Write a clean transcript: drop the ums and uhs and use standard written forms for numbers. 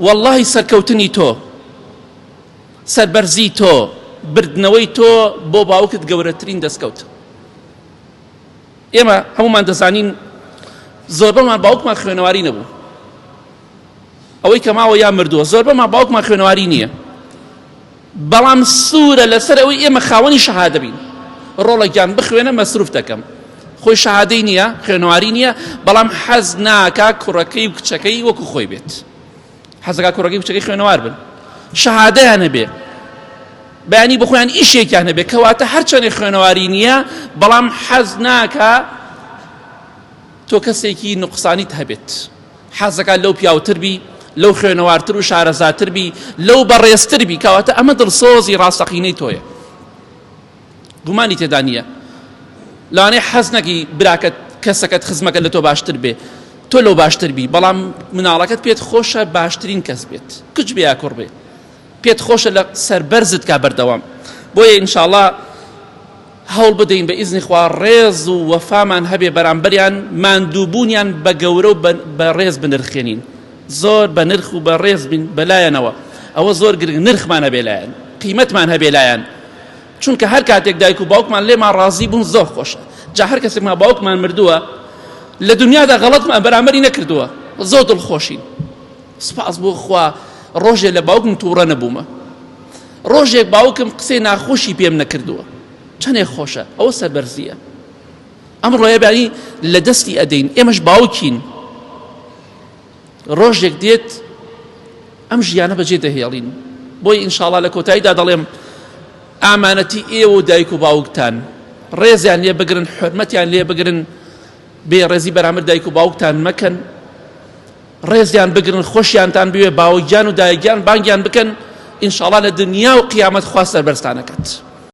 وەڵڵاهی سەرکەوتنی تۆ، سەربەرزی تۆ، بردنەوەی تۆ بۆ باوکت گەورەترین دەستکەوتە. ئێمە هەمومان دەزانین زۆربەمان باوکمان خوێنەواری نەبوو، ئەوەی کە ماوە یا مردووە، زۆربەمان باوکمان خوێنەواری نییە، بەڵام سوورە لەسەر ئەوەی ئێمە خاوەنی شەهادە بین. ڕۆڵە گیان بخوێنە مەسروف دەکەم. خۆی شەهادەی نییە، خوێنەواری نییە، بەڵام حەز ناکا کوڕەکەی و کچەکەی وەکو خۆی بێت. حەزەکا کوڕەکەی و کچەکەی خوێنەوار بن، شەهادەیان هەبێ، بەیانی بۆ خۆیان ئیشێکیان هەبێ. کەواتە هەرچەندێک خوێنەواری نییە، بەڵام حەز ناکا تۆ کەسێکی نوقسانیت هەبێت. حەزەکات لەو پیاوتر بی، لەو خوێنەوارتر و شارەزاتر بی، لەو بەڕێزتر بی، کەواتە ئەمە دڵسۆزی ڕاستەقینەی تۆیە. گومانی تێدا نییە. لەوانەیە حەز نەکەی براکەت، کەسەکەت، خزمەکەت لە تۆ باشتر بێ، تۆ لەو باشتر بی، بەڵام مناڵەکەت پێت خۆشە باشترین کەس بێت، کچ بێ یا کوڕ بێ، پێت خۆشە لە سەربەرزت کا بەردەوام. بۆیە ئینشاڵڵا هەوڵ بدەین بە ئیزنی خوا ڕێز و وەفامان هەبێ بەرامبەریان، ماندووبوونیان بە گەورە و بە ڕێز بنرخێنین، زۆر بە نرخ و بە ڕێز بین بەلایەنەوە، ئەوە زۆر گرنگ نرخمان هەبێ لایەن، قیمەتمان هەبێ لایەن، چونکە هەر کاتێک دایک و باوکمان لێمان ڕازی بوون زۆر خۆشە. جا هەر کەسێکمان باوکمان مردووە لە دنیادا غەڵەتمان بەرامبەری نەکردووە زۆر دڵخۆشین، سوپاس بۆ خوا ڕۆژێ لە باوکم تووڕە نەبوومە، ڕۆژێک باوکم قسەی ناخۆشی پێم نەکردووە، چەندێک خۆشە، ئەوە سەربەرزییە. ئەمڕۆیە بانی لە دەستی ئەدەین، ئێمەش باوکین، ڕۆژێک دێت ئەم ژیانە بەجێ دەهێڵین. بۆی ئینشاڵا لە کۆتاییدا دەڵێم ئامانەتی ئێوە و دایک و باوکتان ڕێزیان لێ بگرن، حرمەتیان لێ بگرن، بێ ڕێزی بەرامبەر دایک و باوکتان مەکەن، ڕێزیان بگرن، خۆشیانتان بوێ، باوکگیان و دایکگیان بانگیان بکەن، ئینشاڵا لە دنیا و قیامەت خوا سەربەرزتان ئەکات.